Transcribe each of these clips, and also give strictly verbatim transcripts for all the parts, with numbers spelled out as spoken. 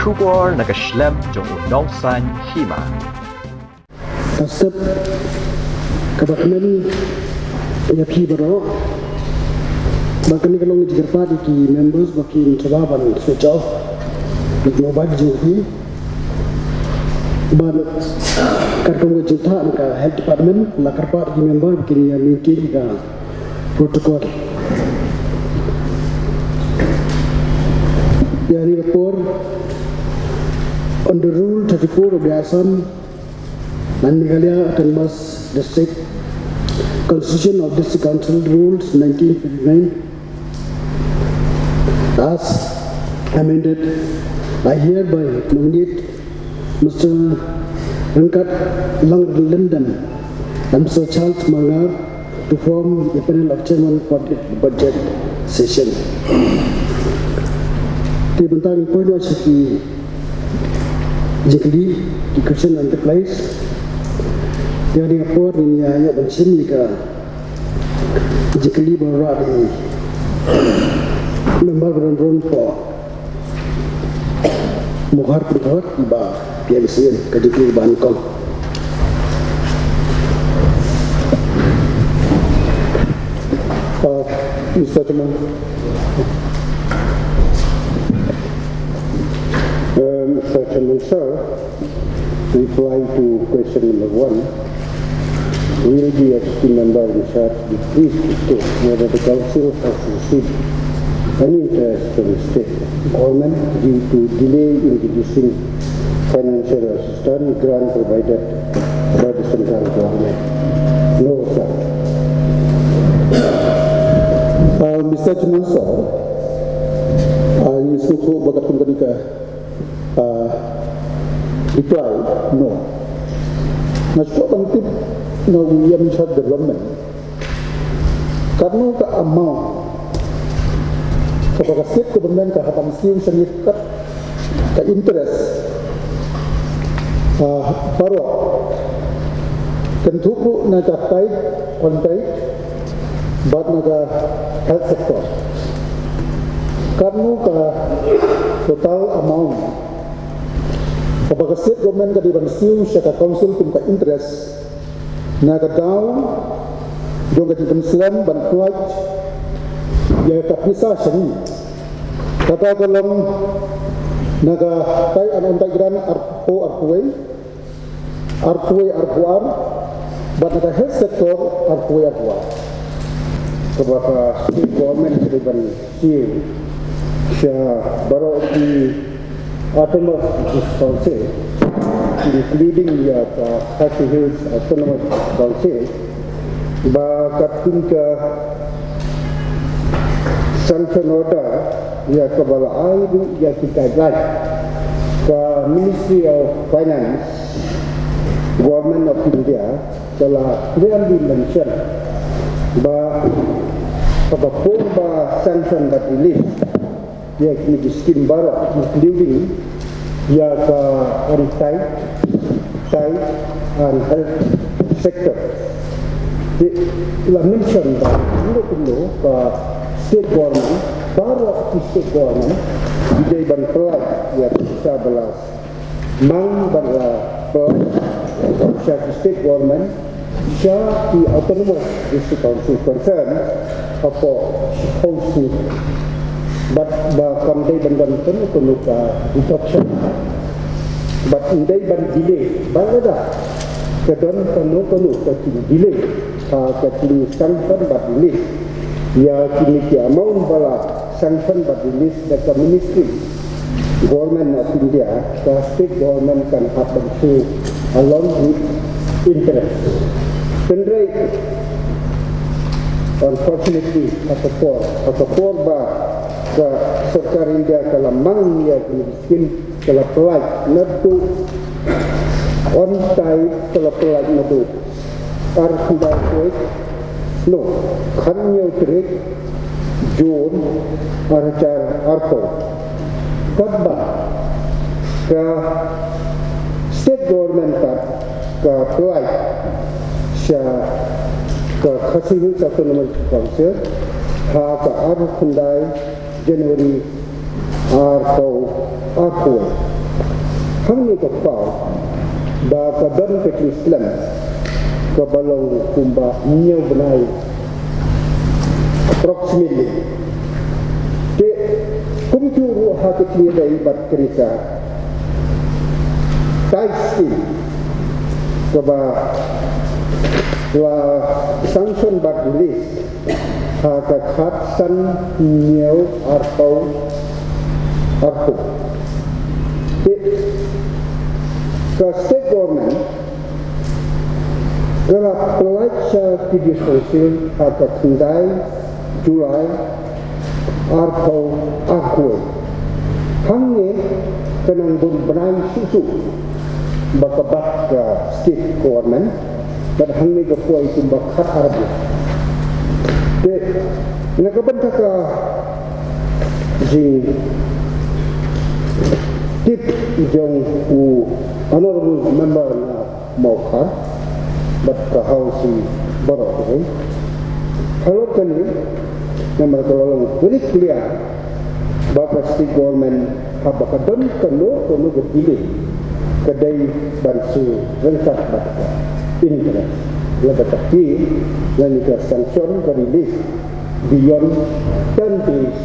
Khubor na ka shlem jong u Nongsaiñ Hima. Ka step kaba kmen ïa phi baroh ba kane ka long jingkyrpad ïa ki members ba kin sngewbha ban switch off ïa ki mobile jong phi. Bad katkum ka jingthoh na ka health department la kyrpad ïa ki member ba kin ïa maintain ka protocol. Ïa kane ka por under rule thirty-four of the Assam and Meghalaya Autonomous District Constitution of District Council Rules nineteen fifty-nine as amended, I hereby nominate Mister Ryngkat Langryndem and Mister Charles Marngar to form a panel of chairman for the budget session. Te mynta ngin poi noh sha ki jingkylli, ki question and replies. Te ha kane ka por ngin ïa ïoh ban shim ïa ka jingkylli ba rah dei member ba don rung for Mawhar Pynthor ba P M C N, ka jingkylli ba nyngkong. Uh, Mister Chairman. Uh, Mister Chairman, sir, reply to question number one. Will the S T member in charge be pleased to state whether the council has received any interest from the state government due to delay in releasing financial assistance grant provided by the central government? No, sir. Uh, Mister Chairman, sir, uh, ngi sngewthuh ba katkum kane ka, uh, reply, no. Nga sngewthuh ban tip na u ïam sha development. Katno ka amount kaba ka state government ka hap ban siew sha ngi kat ka interest, ah, baroh, kynthup ruh na ka tithe, unpaid, bad na ka health sector. Katno ka total amount kaba ka state government ka dei ban siew sha ka council kum ka interest, na ka daw jong ka jingpynslem ban pynlait ïa ka pisa sha ngi. Kata ka long na ka tithe and unpaid grant arphew arphew wei, arphew wei arphew ar, bad na ka health sector arphew wei arphew ar. Kaba ka state government ka dei ban siew sha baroh ki Autonomous District Council, including ïa ka Khasi Hills Autonomous District Council, ba katkum ka sanction order ïa kaba la ai ruh ïa ki guideline ka Ministry of Finance, Government of India, ka la clearly mention ba kaba pun ba sanction bad release ïa kine ki scheme baroh, including ïa ka unpaid, tithe and health sector. Te la mention ba kumno kumno ka state government, baroh ki state government ki dei ban pynlait ïa ka pisa ba la mang ban la pynlait sha ki state government, sha ki Autonomous District Council concern hapoh shiphew snem. Bad ba kam dei ban don kano kano ka deduction, bad ym dei ban delay. Bad lada ka don kano kano ka jing delay ha ka jingsanction bad release ïa kine ki amount ba la sanction bad release da ka Ministry, Government of India, ka state government kan hap ban siew along with interest. Hynrei unfortunately, ha ka por, ha ka por ba ka sorkar India ka la mang ïa kine ki scheme, ka la pynlait naduh, on time ka la pynlait naduh ar khyndai tarik, no, khathynñiew tarik June arhajar arphew. Katba ka state government ka, ka pynlait sha ka Khasi Hills Autonomous Council ha ka ar khyndai January arphew arphew. Hangne ka paw ba ka don ka jingslem kaba long kumba hynñiew bnai approximately. Te kumjuh ruh ha ka jingïadei bad kane ka tithe scheme kaba la sanction bad release ha ka khatsan hynñiew arphew arphew. Te ka state government ka la pynlait sha ki district council ha ka khyndai July arphew arphew. Hangne ka nang bun bnai shuh shuh ba ka bat ka state government. Bad hangne ka poi kumba khat arphew. Te na ka bynta ka jingtip jong u honorable member na Mawkhar bad ka House baroh kawei. Halor kane namar ka la long very clear ba ka state government haba ka don kano kano ka delay ka dei ban shu ryngkat bad ka interest. Lada ka phi lane ka sanction ka release beyond ten days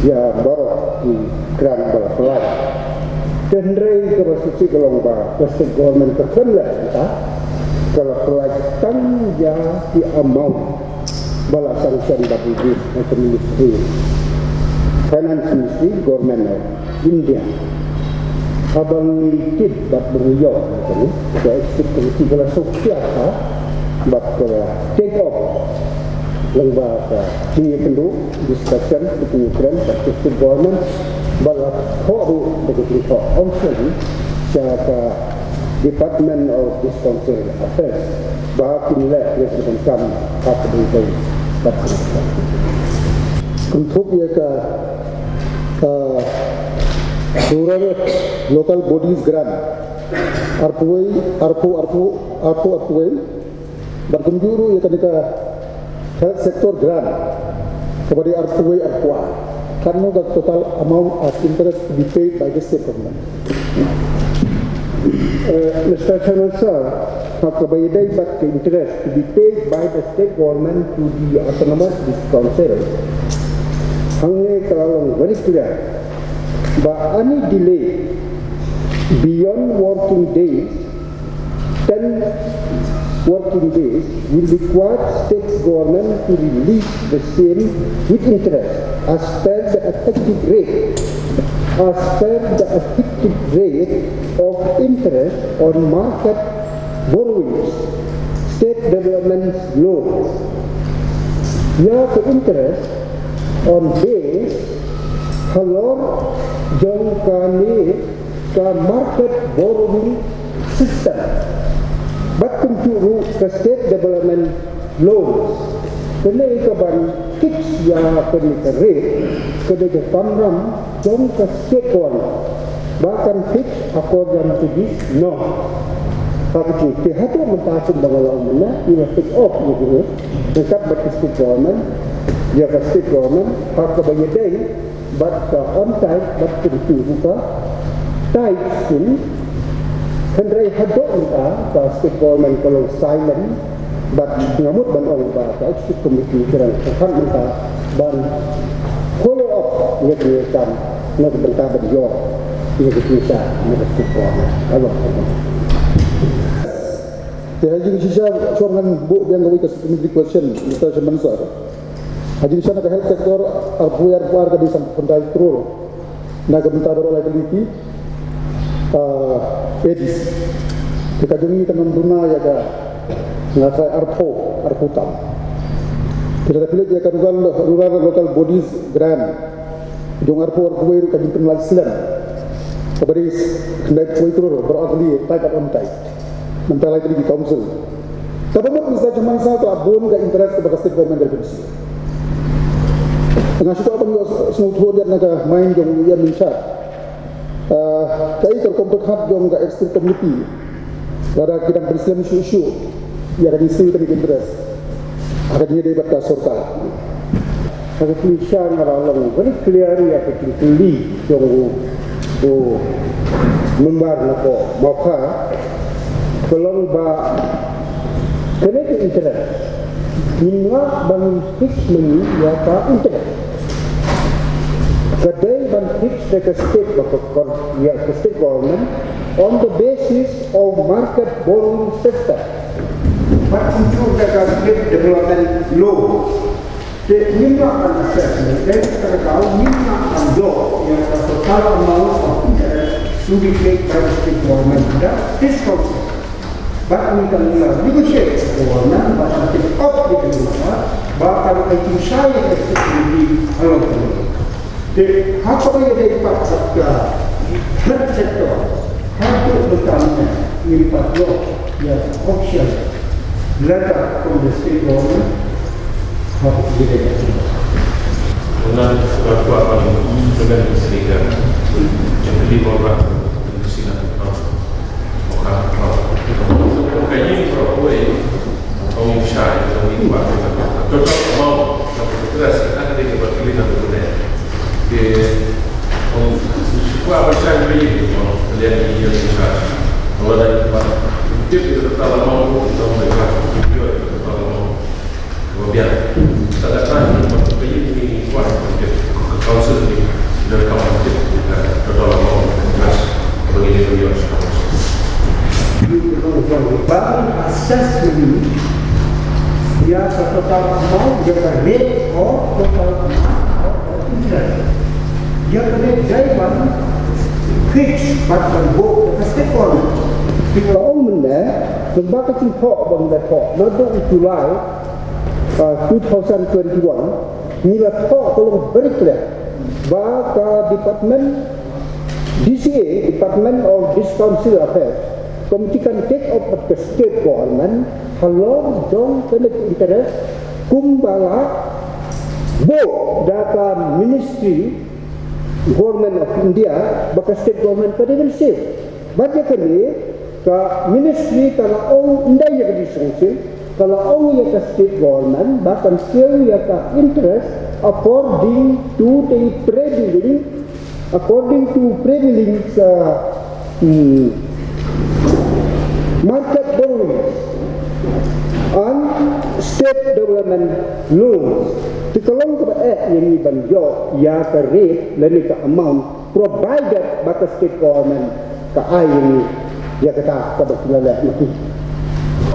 ïa baroh ki grant ba la pynlait. Te hynrei kaba shisha ka long ba ka state government ka khlem leh kata, ka la pynlait tang ïa ki amount ba la sanction bad release na ka Ministry, Finance Ministry, Government of India. Haba ngi tip bad ba ngi ïoh kane, ka executive committee ka la sngewthuh bad ka la take up lyngba ka jingïakynduh, discussion, ka jingïakren bad ka state government, ba la thoh ruh da ka jingthoh officially sha ka Department of District Council Affairs ba kin leh ïa ka kam ha ka dei dei bad ka. Kynthup ïa ka, ah, Rural Local Bodies Grant arphew, arphew, arphew, arphew, arphew, bad kumjuh ruh ïa kane ka health sector grant kaba dei arphew, arphew. Katno ka total amount as interest to be paid by the state government? Uh, Mister Chairman, sir, ha kaba ïadei bad ka interest to be paid by the state government to the autonomous district council, hangne ka la long very clear ba any delay beyond working days, ten working days, will require state government to release the same with interest as per the effective rate, as per the effective rate of interest on market borrowings, state development loans. Ïa ka interest on base halor jong kane ka market borrowing system. Bad kumjuh ruh ka state development loans. Kane ka ban fix ïa kane ka rate, kane ka kamram jong ka state government ba kan fix according to this norm. Ka kti te hato mynta kum ba nga la ong mynne, ïa fix off ïa kane. Dekat bad ka state government, ïa ka state government, ha kaba ïadei bad ka on tithe bad kumjuh ruh ka tithe scheme. Hynrei haduh mynta ka state government ka long silent bad nga mut ban ong ba ka executive committee ka dang pyrkhat mynta ban follow up ïa kane ka kam na ka bynta ban ïoh ïa ka pisa na ka state government. Alo. Te ha jingshisha shuwa ngan buh biang kawei ka supplementary question, Mister Chairman Sir. Ha jingshisha na ka health sector arphew arphew ar ka dei san phew khyndai klur na ka bynta baroh lai tylli ki, ah, A D C. Te ka jong ngi ka nang duna ïa ka, nga tharai arphew, arphew tam. Te lada phi leit ïa ka rural, rural local bodies grant jong arphew arphew wei ruh ka jingpynlait slem kaba dei khyndai phew wei klur baroh ar tylli, tied bad untied. Mynta lai tylli ki council. Kaba mut Mister Chairman Sir, ka la bun ka interest kaba ka state government ka la pynshai. Nga shu kwah ban ïoh sngewthuh ïa na ka mind jong u ïa min cha. Ah, kaei ka rukom pyrkhat jong ka executive committee lada ki dang pynslem shuh shuh ïa ka jingsiew kane ka interest ha ka jingïadei bad ka sorkar. Ha ka jingshisha nga la long very clear ïa ka jingkylli jong u U member na ko mawkha ka long ba kane ka interest ngim lah ban fix mynta ïa ka interest. Ka dei ban fix da ka state ba ka kor ïa ka state government on the basis of market borrowing system. But into the state development law. Te ngim lah ban assess ne, dei ka daw ngim lah ban ïoh ïa ka total amount of interest to be paid by the state government, the state council. But we can, uh, negotiate with the government, but I think up with the government, but I think shy of the state will be a lot of money. Te ha kaba ïadei pat bad ka health sector, haduh mynta mynne ngim pat ïoh ïa ka official letter from the state government. Ha kaba ïadei pat. Ngan ba kwah ban implement sendika. Jempa di bawah sina. Ka ïing ka wei, ka wei shai, ka wei ba, ka total amount, ka interest, ka dei ka ba kili na tu ne. Ke, ong, shuwa ba shai ba ïing, ong, kalian ni ïa shai. Kalau dah ba, tip ka total amount, ka total amount. Kemudian, tak ada ni, ka ïing ni kuat, ka council ni, dah kawal, ka total amount, ka bagi dia bagi. Bang assess ni, ïa ka total amount, ïa ka rate of total amount of interest. Ïa ka rate dei ban fix, bad ban buh da ka state government. Ki la ong mynne, lem bad ka jingthoh ba ngi la thoh naduh u July, uh, two thousand twenty-one, ngi la thoh ka long very clear ba ka department D C A, Department of District Council Affairs, ka mut kan take up bad ka state government halor jong ka net interest kumba la buh da ka ministry, Government of India, ba ka state government ka dei ban siew. Bad ïa kane ka ministry ka la ong, ym dei ïa ka district council, ka la ong ïa ka state government ba kan siew ïa ka interest according to the prevailing, according to prevailing, uh, hmm, market borrowings and state development loans. Te ka long kaba eh ïa ngi ban ïoh ïa ka rate lane ka amount, provided ba ka state government ka ai ïa ngi ïa kata kaba ki la leh ma ki.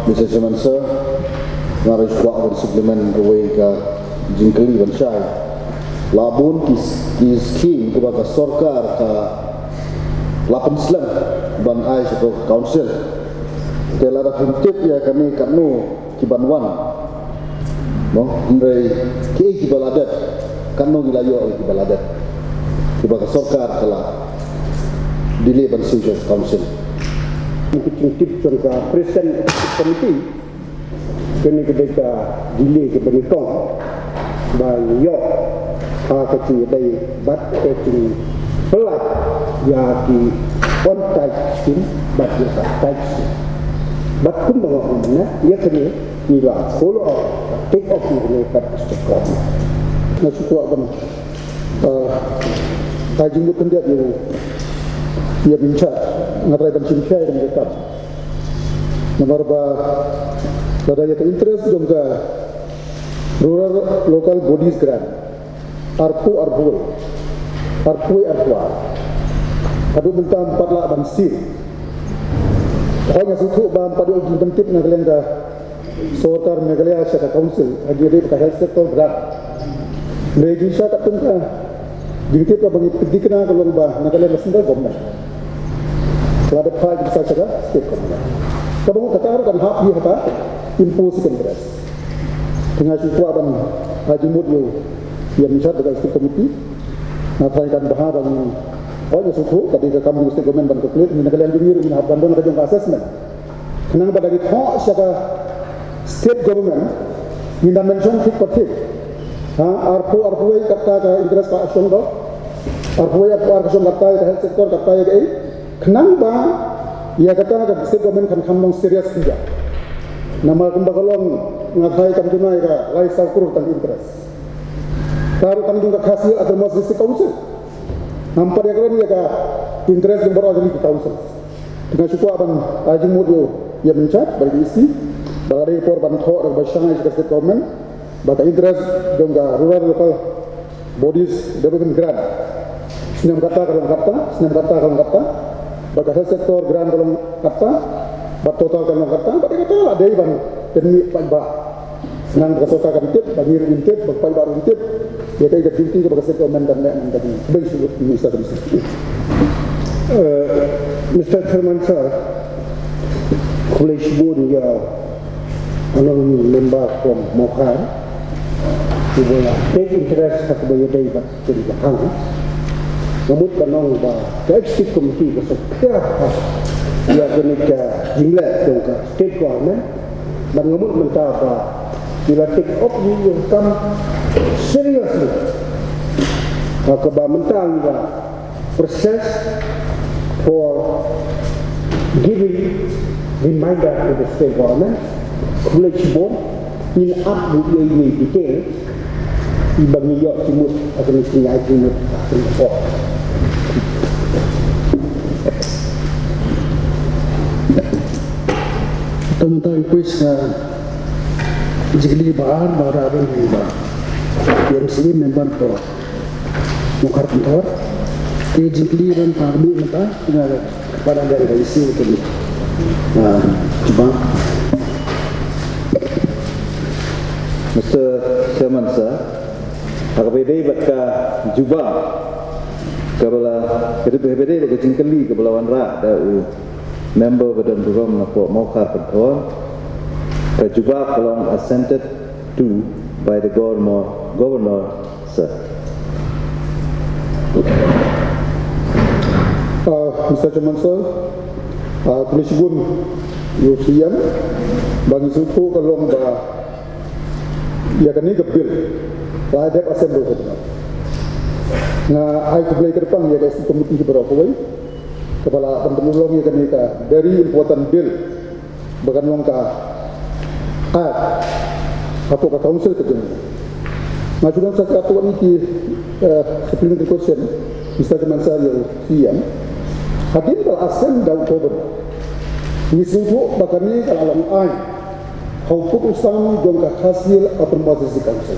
Mister Chairman Sir, nga ruh kwah ban supplement kawei ka jingkylli ban shai. La bun ki, ki scheme kaba ka sorkar ka la pynslem ban ai sha ka council. Te lada phim tip ïa kane katno ki ban wan. Mo, hynrei kiei kiba la dep, katno ngi la ïoh ïa kiba la dep, kiba ka sorkar ka la delay ban siew sha ka council. Ki jingtip jong ka President Executive Committee, kane ka dei ka delay kaba nyngkong ba ngi ïoh ha ka jingïadei bad ka jingpyllait ïa ki on-tight scheme bad ïa ka tight scheme. Bad kumba nga ong mynne, ïa kane ngi la follow up, take up ïa kane bad ka state government. Nga shu kwah ban, uh, ai jingmut khyndiat ïa u, ïa u in charge, nga trai ban shim shai da ka kam. Namar ba lada ïa ka interest jong ka Rural Local Bodies Grant, arphew arphew, arphew arphew ar, haduh mynta ym pat lah ban siew. Hooid nga sngewthuh ba ym pat ïoh jingpyntip na ka liang ka sorkar Meghalaya sha ka council ha kaba ïadei bad ka health sector grant. Hynrei jingshisha katkum ka jingtip kaba ngi pynthikna ka long ba na ka liang ka central government ka la dep phah ki pisa sha ka state government. Kaba mut kata ruh kan hap ïa ka impose ka interest. Te nga shu kwah ban ai jingmut ïa u, ïa u in charge bad ka executive committee. Nga tharai kan bha ba ngin, hooid nga sngewthuh ka dei ka kam jong ka state government ban calculate, hynrei na ka liang jong ngi ruh ngin hap ban don ka jong ka assessment. Khnang ba da ngi thoh sha ka state government ngin da mention thik pa thik. Ha, arphew arphew wei katta ka interest ka shong doh. Arphew wei arphew ar ka shong katta ïa ka health sector, katta ïa kaei. Khnang ba ïa kata ka state government kan kham long serious kynja. Namar kumba ka long nga tharai kam duna ïa ka lai saw klur tang interest. Ka ruh tang jong ka Khasi Autonomous District Council. Ngam pat ïa kren ïa ka interest jong baroh jong ki council. Te nga shu kwah ban ai jingmut ïa u M in charge bad ïa ka E C ba ka dei ka por ban thoh da kaba shai sha ka state government ba ka interest jong ka rural local bodies development grant snem kata ka long kata, snem kata ka long kata, bad ka health sector grant ka long kata, bad total ka long kata, bad ïa kata la dei ban pynmih paidbah. Nang ba ka sorkar kan tip, ba ngi ruh ngin tip, ba paidbah ruh ngin tip. Ïa kaei ka duty kaba ka state government kan leh, nang ka dei. Khublei shibun, Mister Commissioner. Eh, Mister Chairman Sir, khublei shibun ïa honorable member from Mawkhar uba la take interest ha kaba ïadei bad kane ka thong. Nga mut ban ong ba ka executive committee ka sngewkhia ha ïa kane ka jingleh jong ka state government. Bad nga mut mynta ba ngi la take up ngi ïa ka kam seriously. Ha kaba mynta ngi la process for giving reminder to the state government. Khublei shibun, ngin ap ïa ine i detail iba ngi ïoh jingmut ha kane ka jingïaid jingmut ha kane ka por. Te mynta ngi poi sha ka jingkylli ba ar ba wanrah da u M C A member for Mawkhar Pynthor. Te jingkylli ban pynmih mynta, nga kyrpad ïa ka E C ka jubab. Mister Chairman Sir, ha kaba ïadei bad ka jubab kaba la, ka jubab kaba ïadei bad ka jingkylli kaba la wanrah da u member ba don burom na pdeng Mawkhar Pynthor, ka jubab ka long assented to by the governor, governor Sir. Uh, Mister Chairman Sir, uh, khublei shibun ïa u C M, ba ngi sngewthuh ka long ba ïa kane ka bill la dep assembly ka dei. Nga ai khublei kyrpang ïa ka executive committee baroh kawei kaba la pynlong ïa kane ka very important bill ba kan long ka act hapoh ka council ka jong ngi. Nga shu don sa katto katne ki, eh, supplementary question, Mister Chairman Sir, ïa u C M. Hadien ba la assent da u governor, ngi sngewthuh ba kane ka la long aiñ ha u pud u sam jong ka Khasi Hills Autonomous District Council.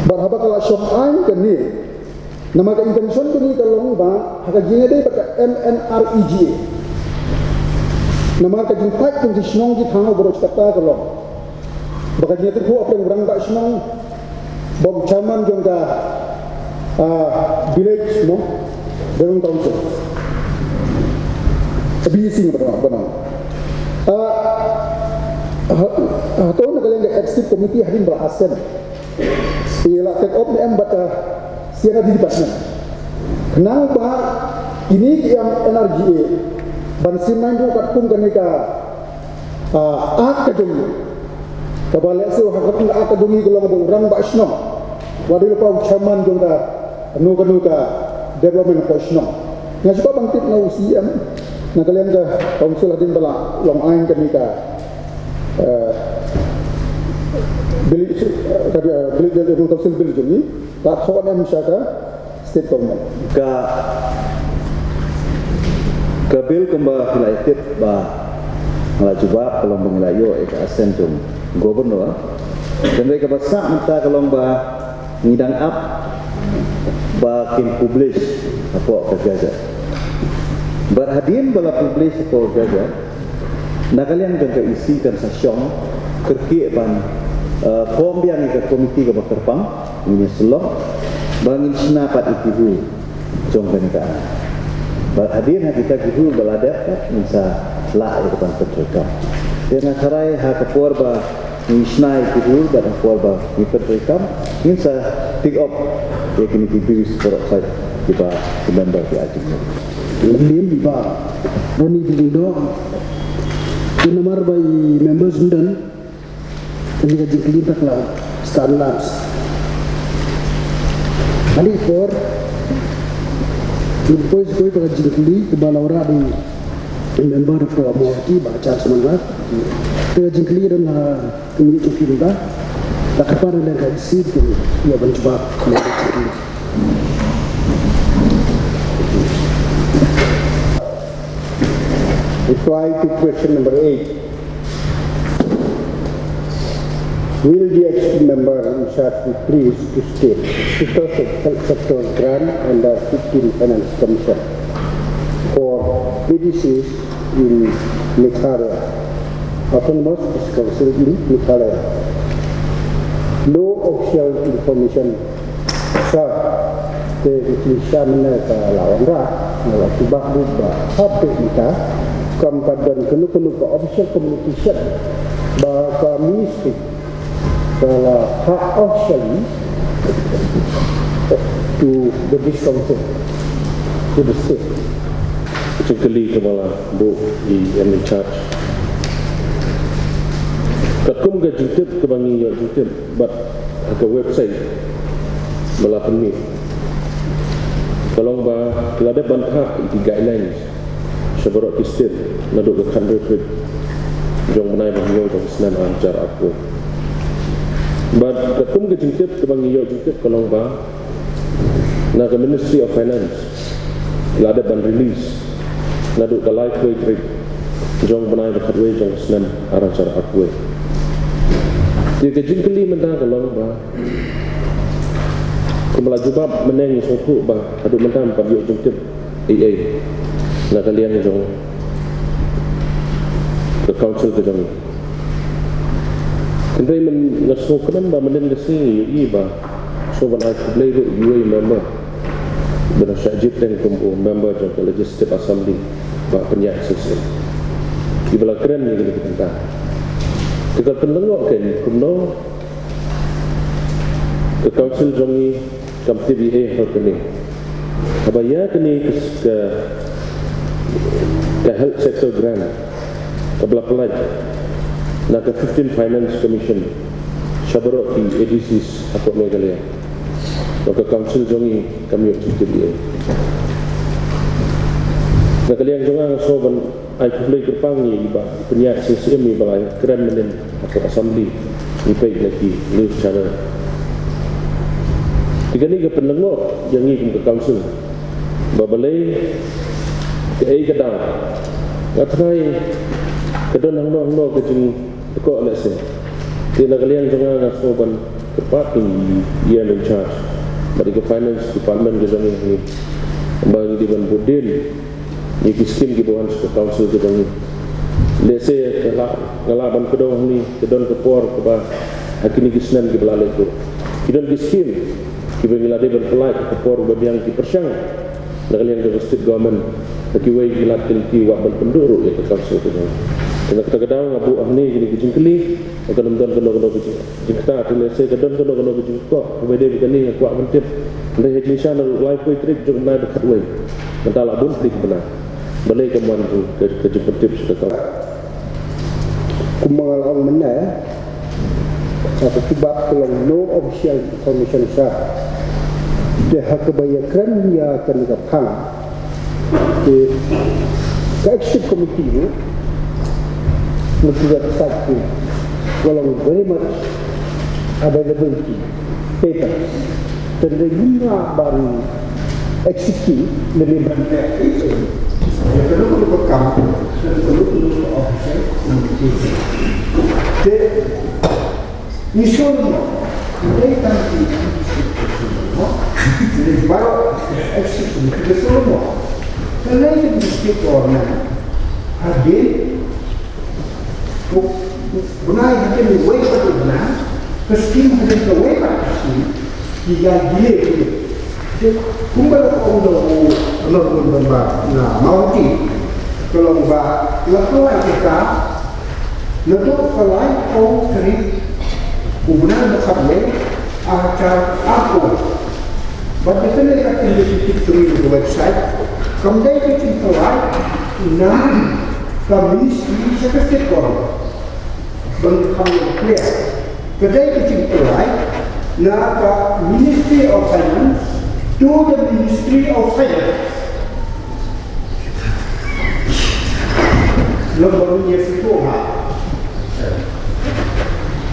Bad haba ka la shong aiñ kane, namar ka intention kane ka long ba ha ka jingïadei bad ka M N R E G A. Namar ka jingpait jong ki shnong ki thaw baroh shi katta ka long ba ka jingïathuh hapdeng u rangbah shnong bad u chairman jong ka, ah, village, no, development council, B E C nga ba nang. Ah, ha, hato na ka liang ka executive committee hadien ba la assent ïa la take up ne em bad, uh, C and R D department. Khnang ba kine ki M N R E G A ban shim nang ruh katkum kane ka, uh, act ka jong ngi. Kaba lehse ha katkum ka act ka jong ngi ka long ba u rangbah shnong wat dei lypa u chairman jong kano kano ka development hapoh shnong. Nga shu kwah ban tip na u C M na ka liang ka council hadien ba la long aiñ kane ka, eh, bill, eh, ka, eh, bill, bill, bill, council bill jong ngi la thoh ne em sha ka state government. Ka, ka bill kumba phi la ïatip ba nga la jubab ka long ba ngi la ïoh ïa ka assent jong governor. Hynrei kaba sah mynta ka long ba ngi dang ap ba kin publish hapoh ka gazette. Bad hadien ba la publish hapoh ka gazette, na ka liang jong ka E C kan sa shong kyrkieh ban, eh, form biang ïa ka komiti kaba kyrpang, ngin ïa sylloh ba ngin shna pat ïa ki rule jong kane ka aiñ. Bad hadien ha kita ki rule ba la dep, ngin sa lah ïa ka ban pyntrei. Te nga tharai ha ka por ba ngi shna ïa ki rule bad ha ka por ba ngi pyntrei kam, ngin sa take up ïa kine ki views baroh kawei kiba ki member ki ai jingmut. Lem ba Ronnie Dingdong, namar ba i members ym don, kane ka jingkylli mynta ka la stand lapse. Ha kane ka por ngin poi sha kawei pat ka jingkylli kaba la wanrah da i member for Mawhati, Bah Charles Mawhati. Te ka jingkylli don ha ka miet jong phi mynta. La kyrpad na ka E C kin ïa ban jubab ïa ka jingkylli. Reply to question number eight. Will the acting member in charge be pleased to state the status of health sector grant under fifteen Finance Commission for A D Cs in Meghalaya, Autonomous District Council in Meghalaya? No official information. Sa te iti sa mena ka lawan ra, na la tibak bu ba hap te ita. Kam pat don kenu kenu ka official communication ba ka ministry ka la ha officially to the district council, to the state. Jingkylli kaba la buh i M in charge. Katkum ka jingtip kaba ngi ïoh jingtip bad ha ka website ba la pynmih, ka long ba ki la dep ban phah ïa ki guidelines sha baroh ki state naduh ka khathynriew tarik jong bnai ba hynñiew jong u snem ar hajar arphew. Bad katkum ka jingtip kaba ngi ïoh jingtip ka long ba na ka Ministry of Finance la dep ban release naduh ka laiphew tarik jong bnai ba khatwei jong u snem ar hajar arphew. Te ka jingkylli mynta ka long ba kumba la jubab mynne ngi sngewthuh ba haduh mynta ym pat ïoh jingtip ei ei na ka liang jong ka council ka jong ngi. Hynrei mynta nga sngewkmen ba mynhynnin ka sngi ngi ïohi ba sngewbha ban ai khublei ruh ïa uwei u member ba nang shah jied teng kum u member jong ka Legislative Assembly, Bah Pynïaid Syiemlieh, kiba la kren ïa kane ka bynta. Te ka pynlyngngoh kein kumno ka council jong ngi kam tip ei ei halor kane. Haba ïa kane ka, ka, ka health sector grant kaba la pynlait na ka fifteen Finance Commission sha baroh ki A D Cs hapoh Meghalaya, ka council jong ngi kam ïoh jingtip ei ei. Na ka liang jong nga nga sngewbha ban ai khublei kyrpang ïa i Bah Pynïaid Syiemlieh iba la kren mynhynnin hapoh Assembly, ngi peit na ki news channel. Te kane ka pynlyngngoh ïa ngi kum ka council ba balei, kaei ka daw, nga tharai ka don hangno hangno ka jingthoh lehse. Te na ka liang jong nga nga sngewbha ban kyrpad ïa i M in charge bad ïa ka Finance Department ka jong ngi ba ngi dei ban bud dien ïa ki skim kiba wan sha ka council ka jong ngi. Lehse nga lah, nga lah ban kdew hangne, ka don ka por kaba ha kine ki snem kiba la leit ruh ki don ki skim kiba ngi la dei ban pynlait ha ka por ba biang, ki pyrshang na ka liang jong ka state government ha kiwei ki lad ki lynti wat ban pynduh ruh ïa ka council ka jong ngi. Te na kata ka daw nga buh hangne kine ki jingkylli, kan ym don kano kano ka jing jingkata, te lehse ka don kano kano ka jingkot kaba dei ba kane nga kwah ban tip. Hynrei ha jingshisha naduh laiphew tarik jong u bnai ba khatwei, mynta la bun tylli ki bnai, balei kam wan ka, ka jingpyntip sha ka. Kumba nga la ong mynne, ka jubab ka long no official information sa. Te ha kaba ïakren ïa kane ka phang, te ka executive committee ruh, na ki website ki, ka long very much available ki paper. Te lada ngim lah ban execute, lada ban, ïa ka ruh ka kam, ka ruh ka official communication. Te ngi sngewthuh, ngi dei tang ki, ngi baroh executive ngi sngewthuh. Ka lei ka state government hadien, u, u, bnai hadien uwei pat u bnai, ka skim hadien kawei pat ka skim, ki ïa gile ki. Te kumba la ong da u Honorable Member na Mawhati, ka long ba la pynlait ka, naduh ka laiphew tarik u bnai ba khatwei, ar hajar arphew. Bad dei kane ka tip through the website, kam dei ka jingpynlait na ka ministry sha ka state government. Ban kham clear. Ka dei ka jingpynlait na ka Ministry of Finance to the Ministry of Finance. Long ba ngin ïa sngewthuh ha.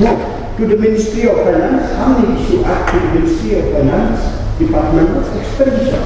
No, to the Ministry of Finance, how many issue act to the Ministry of Finance, Department of Expenditure.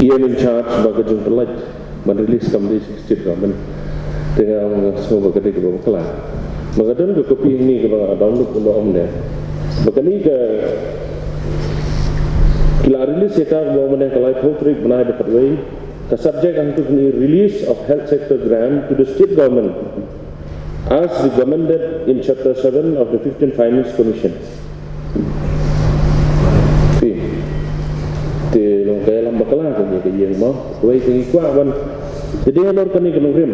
E M in charge ba ka jingpynlait ban release kam dei state government. Te nga nga sngew ba ka dei kaba bakla. Ba ka don ka copy hangne kaba nga download kaba ong ne. Ba kane ka ki la release ïa ka kaba ong ne ka laiphew tarik bnai ba khatwei. Ka subject hangtu kane release of health sector grant to the state government as recommended in chapter seven of the fifteenth Finance Commission. Phi. Te long ka ïalam bakla ka ngi ka ïeng mo. Wei ka ngi kwah ban. Te dei halor kane ka nongrim.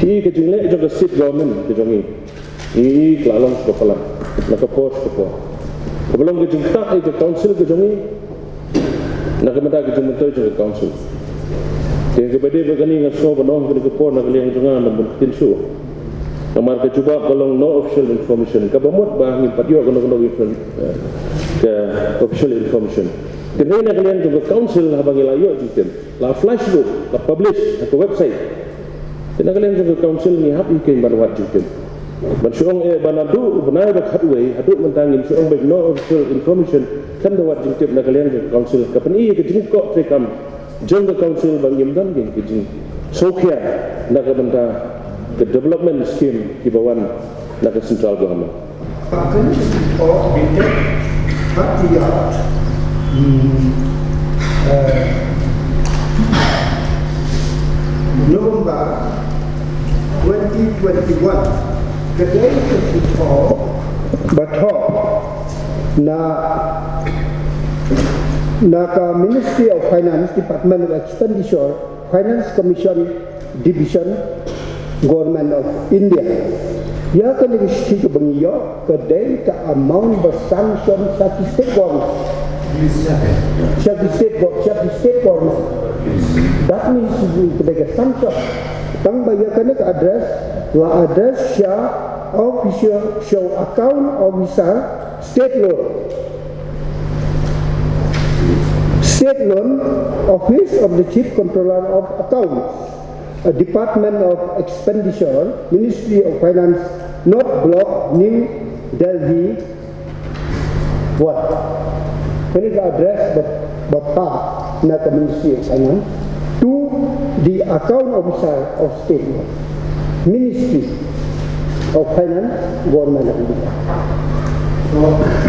Phi ka jingleh jong ka state government ka jong ngi. Ngi ka la long sha ka palat. Na ka por sha ka por. Kaba long ka jingtah ïa ka council ka jong ngi. Na ka bynta ka jingmyntoi jong ka council. Te kaba dei ba kane nga sngew ba ong kane ka por na ka liang jong nga ngan bun ktien shuh. Namar ka jubab ka long no official information. Kaba mut ba ngim pat ïoh kano kano ka, eh, ka official information. Te hynrei na ka liang jong ka council haba ngi la ïoh jingtip, la flash ruh, la publish ha ka website. Te na ka liang jong ka council ngi hap ïa ka ban wad jingtip. Ban shu ong eh ban haduh bnai ba khatwei, haduh mynta ngim shu ong ba no official information, khlem da wad jingtip na ka liang jong ka council. Ka pyni ïa ka jingkoh treikam jong ka council ba ngim don ka jingsngewkhia na ka bynta ka development scheme kiba wan na ka central government. Akan shu thok bynta ha ïa, hmm, eh, November twenty twenty-one. Ka dei ka shu thok ba thok na, na ka Ministry of Finance, Department of Expenditure, Finance Commission, Division, Government of India. Ïa kane ka shithi kaba ngi ïoh ka dei ka amount ba sanction sha ki state government. Sha ki state gov-, sha ki state government. That means ka dei ka sanction. Tang ba ïa kane ka address, la address sha official, sha account officer, state loan. State loan, Office of the Chief Controller of Accounts. A Department of Expenditure, Ministry of Finance, North Block, New Delhi, one. Kane ka address ba, ba phah na ka Ministry of Finance to the account officer of state, Ministry of Finance, Government of India.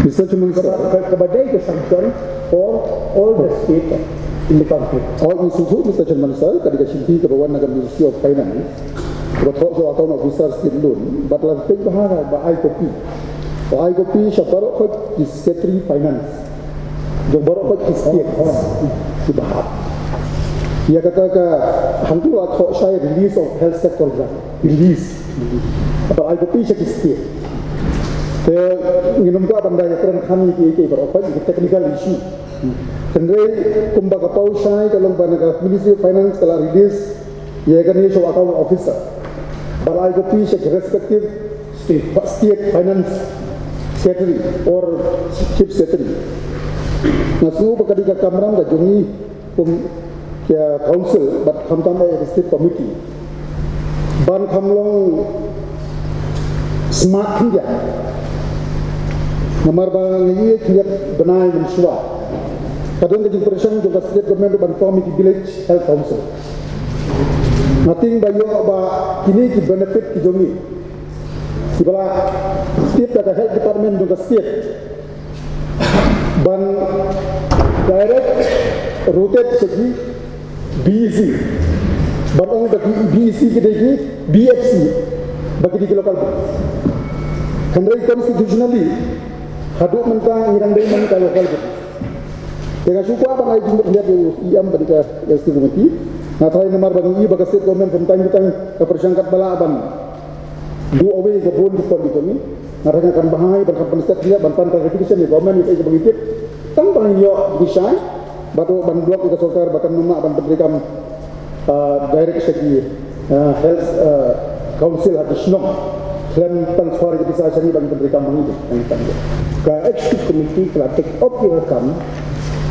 Mister Chairman, sir. Kaba, kaba dei ka sanction for all the state in the country. Oh, ngi sngewthuh, Mister Chairman, sir, ka dei ka shithi kaba wan na ka Ministry of Finance. Kaba thoh sha u account officer state loan, bad la peit bha ba ai copy. Ba ai copy sha baroh khoit ki secretary finance. Jong baroh khoit ki state. Ki bha. Ïa kata ka hangtu la thoh shai release of health sector grant. Release. Ba ai copy sha ki state. Te ngin ym kwah ban da ïakren kane ki, ki baroh khoit ki technical issue. Hynrei kumba ka paw shai ka long ba na ka Ministry of Finance ka la release ïa kane sha u account officer. Ba la ai copy sha ki respective state, state finance secretary or chief secretary. Nga sngew ba ka dei ka kamram ka jong ngi kum ka council bad khamtam ïa ka state committee. Ban kham long smart khyndiat. Namar ba ngi ïa khyndiat bnai mynshuwa ka don ka jingpyrshang jong ka state government ban form ïa ki village health council. Nga tieng ba ïoh ba kine ki benefit ki jong ngi kiba la tip da ka health department jong ka state ban direct rotate sha ki B E C. Ban ong ba ki B E C ki dei ki B H C. Ba ki dei ki local body. Hynrei constitutionally, haduh mynta ngi dang dei man ka local body. Te nga shu kwah ban ai jingmut hiar ïa u E M bad ka executive committee. Nga tharai namar ba ngi i ba ka state government from time to time ka pyrshang katba lah ban duh away ka bun ki fund jong ngi. Nga tharai nga kan bha ban kan pynstep ïa ban pan clarification ïa government ïa kaei kaba ngi tip. Tang ba ngi ïoh ngi shai bad ban block ïa ka sorkar ba kan ym lah ban pyntreikam, ah, direct sha ki, ah, health, ah, council ha ki shnong. Khlem transfer ïa ka pisa sha ngi ban pyntreikam ma ngi. Ka executive committee ka la take up ïa ka kam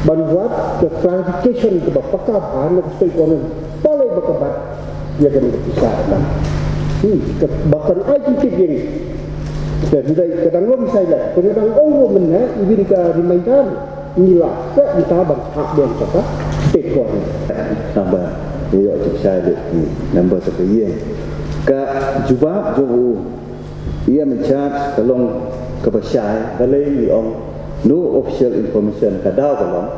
ban wad ka clarification kaba paka bha na ka state government. Balei ba ka bat ïa kane ka pisa ka. Hmm, ka ba kan ai jingtip ïa ngi. Ka hynrei ka dang long shai la. Ka dang ong ruh mynne, i win ka reminder. Ngi la ka nta ban hap biang sha ka state government. Tang ba ïa ïoh jingshai leh ki member sa ka ïing. Ka jubab jong u E M in charge ka long kaba shai, balei ngi ong no official information, ka daw ka long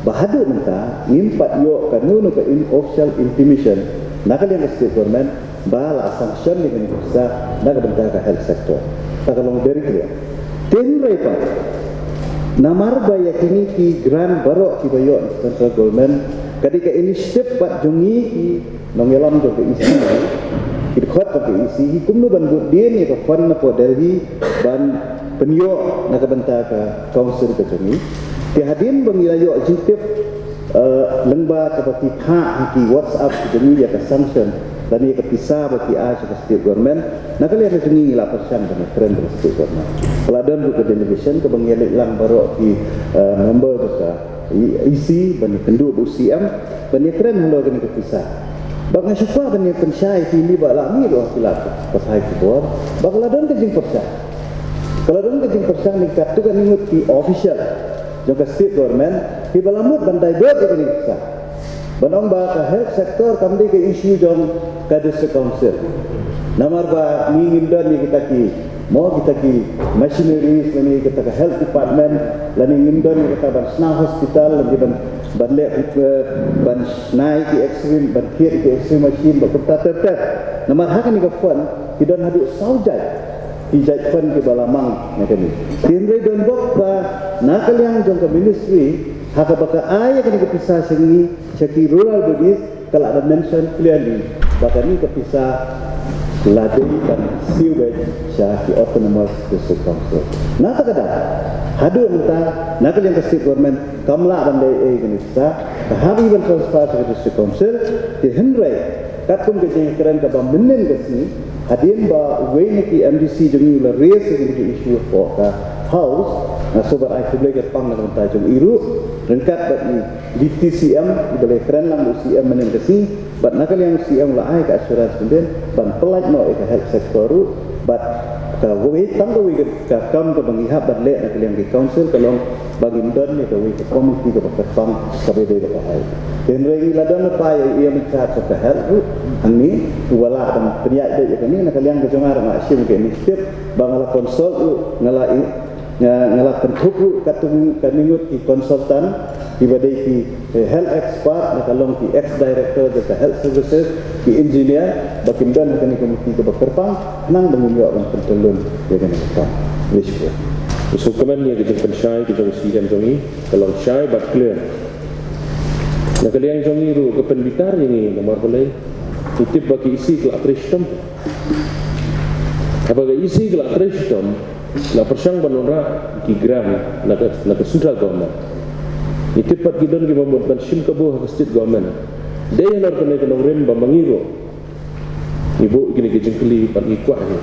ba haduh mynta ngim pat ïoh kano kano ka in official intimation na ka liang ka state government ba la sanction ïa kane ka pisa na ka bynta ka health sector. Ta ka long very clear. Te hynrei pat namar ba ïa kine ki grant baroh kiba ïoh na central government ka dei ka initiative pat jong ngi ki nongïalam jong ka E C, ki dkhot jong ka E C, ki kumno ban bud dien ïa ka fund na pdeng hi ban pynïoh na ka bynta ka council ka jong ngi. Te hadien ba ngi la ïoh jingtip, eh, lyngba kaba ki phah ha ki WhatsApp ka jong ngi ïa ka sanction lane ïa ka pisa ba ki ai sha ka state government, na ka liang ka jong ngi ngi la pyrshang ban ïakren bad ka state government. Ka la don ruh ka delegation kaba ngi ïaleit lang baroh ki, eh, member jong ka E C ban ïakynduh bad u C M ban ïakren halor kane ka pisa. Ba nga shu kwah ban ïa pynshai ïa kine ba la mih ruh ha ki lad pathai khubor ba ka la don ka jingpyrshang. Ka la don ka jingpyrshang ne katto katne ngut ki official jong ka state government kiba la mut ban divert ïa kane ka pisa. Ban ong ba ka health sector kam dei ka issue jong ka district council. Namar ba ngi ngim don ïa kita ki, mo, kita ki machineries lane kita ka health department, lane ngim don ïa kita ban shna hospital, lane ban, ban leh, eh, ban shna ïa ki X-ray, ban thied ïa ki X-ray machine, ba kumta ter ter. Namar ha kane ka fund ki don haduh saw jait ki jait fund kiba la mang na kane. Hynrei don bok ba na ka liang jong ka ministry ha kaba ka ai ïa kane ka pisa sha ngi, sha ki rural bodies, ka la da mention clearly ba kane ka pisa la dei ban siew beit sha ki autonomous district council. Na kata ka daw haduh mynta na ka liang ka state government kam lah ban leh ei ei kane ka pisa, ka hap ban transfer sha ka district council. Te hynrei katkum ka jingkren kaba mynnin ka sngi, hadien ba uwei na ki M D C jong ngi u la raise ïa kane ka issue hapoh ka House, nga sngewbha ban ai khublei kyrpang na ka bynta jong i ruh ryngkat bad i Deputy C M, i ba la kren lang u C M mynnin ka sngi, bad na ka liang u C M u la ai ka assurance mynnin ban pynlait noh ïa ka health sector ruh, bad kawei, tang kawei ka kam kaba ngi hap ban leh na ka liang ka council ka long ba ngin don ïa kawei ka committee kaba kyrpang kaba dei kaba high. Hynrei ngi la don lypa ïa u E M in charge of the health ruh hangne, uba lah ban pynïaid beit ïa kane. Na ka liang ka jong nga ruh nga shim ka initiative ba nga la consult ruh, nga la i-, nga, nga la kynthup ruh katto katne ngut ki consultant kiba dei ki, eh, health expert, na ka long ki ex director jong ka health services, ki engineer, ba kin don ha kane ka committee kaba kyrpang khnang ba ngin ïoh ban pyntyllun ïa kane ka kam. Khublei shibun. Sngewkmen ïa ka jingpynshai ka jong u C M jong ngi, ka long shai bad clear. Na ka liang jong ngi ruh ka pynbitar ïa ngi namar balei? Ngi tip ba ka E C ka la trei shitom. Haba ka E C ka la trei shitom, la pyrshang ban wanrah ki grant na ka, na ka central government. Ngi tip pat ki don kiba mut ban shim kabu ha ka state government. Dei halor kane ka nongrim ba ma ngi ruh ngi buh kine ki jingkylli bad ngi kwah hi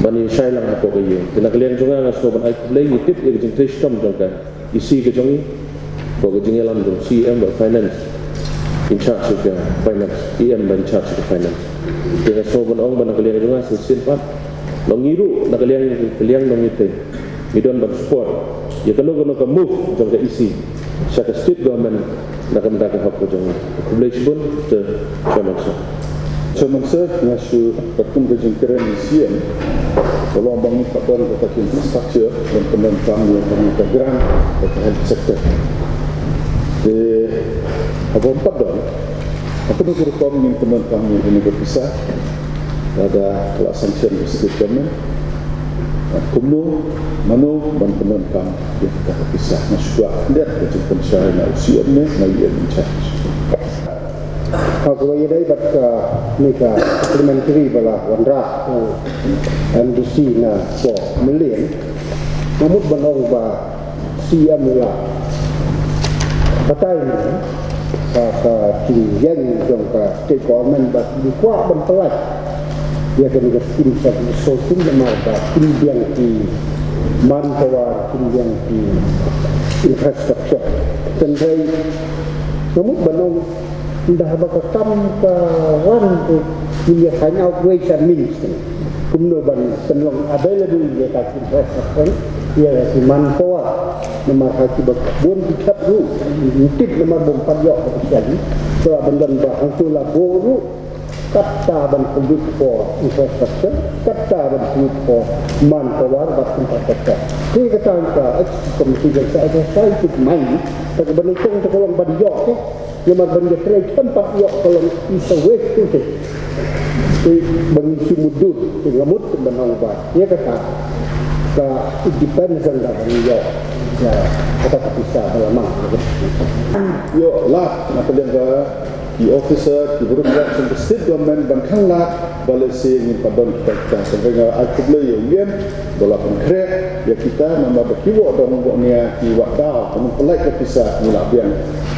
ban ïa shai lang hapoh ka ïing. Te na ka liang jong nga nga sngewbha ban ai khublei, ngi tip ïa ka jingtrei shitom jong ka E C ka jong ngi, bad ka jingïalam jong C M bad finance, in charge ka finance, E M bad in charge ka finance. Te nga sngewbha ban ong ba na ka liang jong nga shisien pat, long ngi ruh na ka liang, ka liang nongïatei, ngi don ban support ïa kano kano ka move jong ka E C sha ka state government na ka bynta ka hok ka jong ngi. Khublei shibun, te Chairman Sir. Chairman Sir, nga shu katkum ka jingkren u C M, ka long ba ngi pat don kata ka infrastructure ban pyndonkam ïa kane ka grant ka health sector. Te haba pat don, ha kano ka rukom ngin pyndonkam ïa kane ka pisa lada ka la sanction ka state government? Kumno, mano ban pyndonkam ïa kata ka pisa? Nga shu kwah khyndiat ka jingpynshai na u C M ne na u M in charge. Ha kaba ïadei bad kane ka supplementary ba la wanrah u M D C na ka million, nga mut ban ong ba C M la batai ne ka, ka jingïeng jong ka state government ba ki kwah ban pynlait ïa kane ka skim sa ki sngewsih namar ba kin biang ki manpower, kin biang ki infrastructure. Tynrai nga mut ban ong ynda haba ka kam ka wan, to ngin ïa find out ways and means kumno ban pynlong available ïa ka ki infrastructure, ïa ki manpower. Namar ha kiba bun ki khap ruh ngim tip namar bym pat ïoh officially. Te la ban don ba hangto la buh ruh, katta ban pynlut for infrastructure, katta ban pynlut for manpower bad infrastructure. Te kata ka executive committee kan sa exercise its mind, te ka ban nyngkong te ka long ban ïoh, te namar ban ïa trei khlem pat ïoh ka long is a waste to take. Te ba ngi shu mutdur, te nga mut ban ong ba ïa kata ka, it depends on da ban ïoh ïa kata ka pisa ba la mang. Ïoh lad na ka liang ka ki officer, ki bureaucrats jong ka state government ban khanglad ba lehse ngin pat don kita kita. Tangba nga ai khublei ïa u M ba la pynkhreh ïa kita namar ba ki wad dong wad nia ki wad daw ban pynlait ka pisa, ngi la biang